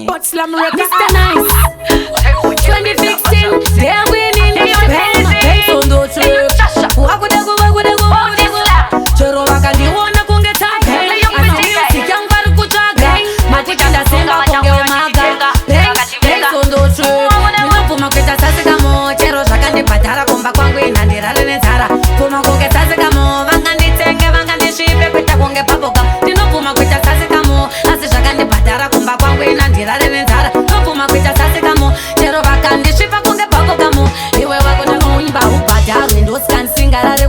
But slam record. Mr. Nice. 2016, they are winning. Bang, bang, on the trip. Wakudago, wakudago, wakudago. Chero vakandiona kunge tsaga. Asi music yangu vari kutsvaga. Makuti ndasenga kunge umaga. Bang, bang on the trip. Ndinobvuma kuita sasikamo. Chero zvakandibhadhara kumba kwangu inhandirare nenzara. Bvuma kunge sasikamo. Vanganditsenge, vangandisvipe kuita kunge bubblegum. Ndinobvuma kuita sasikamo. Asi zvakandibhadhara kumba kwangu inhandirare nenzara. Ndinobvuma kuita sasikamo. Chero vakandisvipa kunge bubblegum. Iwe wakunoimba ubhadharwe ndosika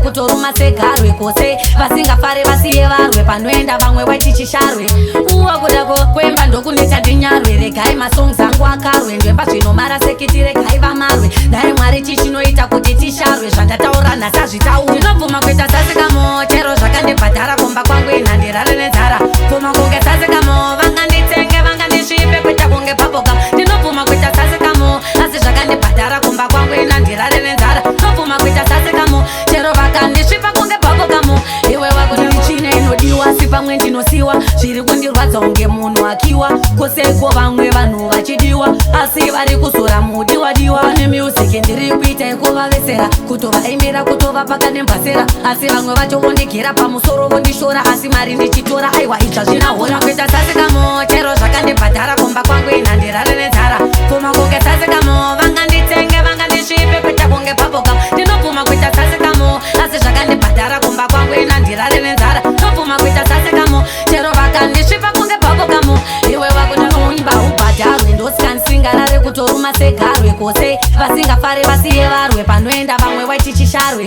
kutoruma segarwe kose vasingafari vasiye varwe panoenda vamwe wachichisharwe uwakudako kwemba ndokuneta ndinyarwe regai masongs angu akarwe ndwemba zvinomara sekiti regai vamarwe nhai Mwari chichinoita kuti tisharwe zvandataura nhasi hazvitauri. Ndinobvuma kuita sasikamo chero zvakandibhadhara kumba kwangu inhandirare nenzara. Bvuma kunge sasikamo vanganditsenge vangandisvipe kuita kunge bubblegum. Ndinobvuma kuita sasikamo asi zvakandibhadhara kumba kwangu inhandirare nenzara. Ndinobvuma kuita sasikamo chero vakandisvipa kunge bubblegum. Iwe wakuti inodiwa asi pamwe ndinosiwa zviri kundirwadza kunge munhu akiwa koseko vamwe vanhu vachidiwa asi vari kuzora mudiwadiwa nemusic ndiri kuita yekuvavesera kutovaimbira kutovapaka nembasera asi vamwe vacho vondigera pamusoro vondishora asi mari ndichitora aiwa itsva zvinahora kuita sasikamo chero zvakandibhadhara kumba kwangu inhandirare nenzara. Bvuma kunge sasikamo vanganditsenge vangandisvipe kuita kunge bubblegum. Ndinobvuma kuita sasikamo asi zvakandibhadhara kumba kwangu inhandirare nenzara. Ndinobvuma kuita sasikamo chero vakandisvipa kunge bubblegum. Iwe wakunoimba ubhadharwe ndosika ndisingarare kutoruma segarwe kose vasingafari vasiye varwe panoenda vamwe wachichisharwe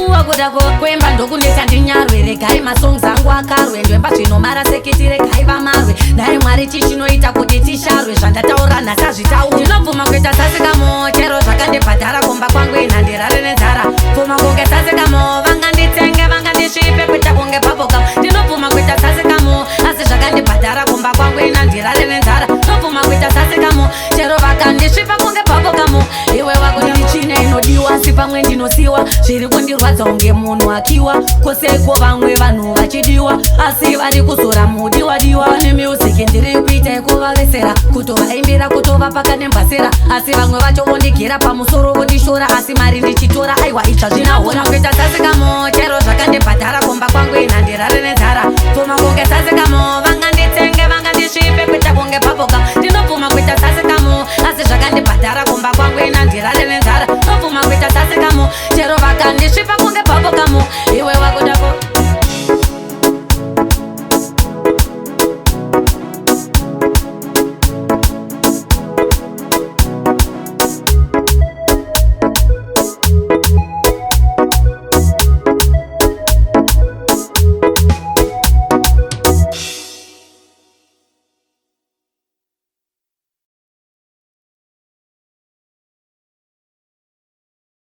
uwakudako kwemba ndokuneta ndinyarwe regai masongs angu akarwe ndwemba zvinomara sekiti regai vamarwe nhai Mwari chichinoita kuti tisharwe zvandataura nhasi hazvitauri. Ndinobvuma kuita sasikamo chero zvakandibhadhara kumba kwangu inhandirare nenzara. Bvuma kunge sasikamo vanganditsenge vangandisvipe kuita kunge bubblegum. Ndinobvuma kuita sasikamo asi zvakandibhadhara kumba kwangu inhandirare nenzara. Ndinobvuma kuita sasikamo chero vakandisvipa kunge bubblegum. Iwe wakuti tsvina inodiwa asi pamwe ndinosiwa zviri kundirwadza kunge munhu akiwa koseko vamwe vanhu vachidiwa asi vari kuzora mudiwadiwa nemusic ndiri kuita yekuvavesera kutovaimbira kutovapaka nembasera asi vamwe vacho vondigera pamusoro vondishora asi mari ndichitora aiwa itsva zvinahora kuita sasikamo chero zvakandibhadhara kumba kwangu inhandirare nenzara. Bvuma kunge sasikamo vanganditsenge vangandisvipe kuita kunge bubblegum.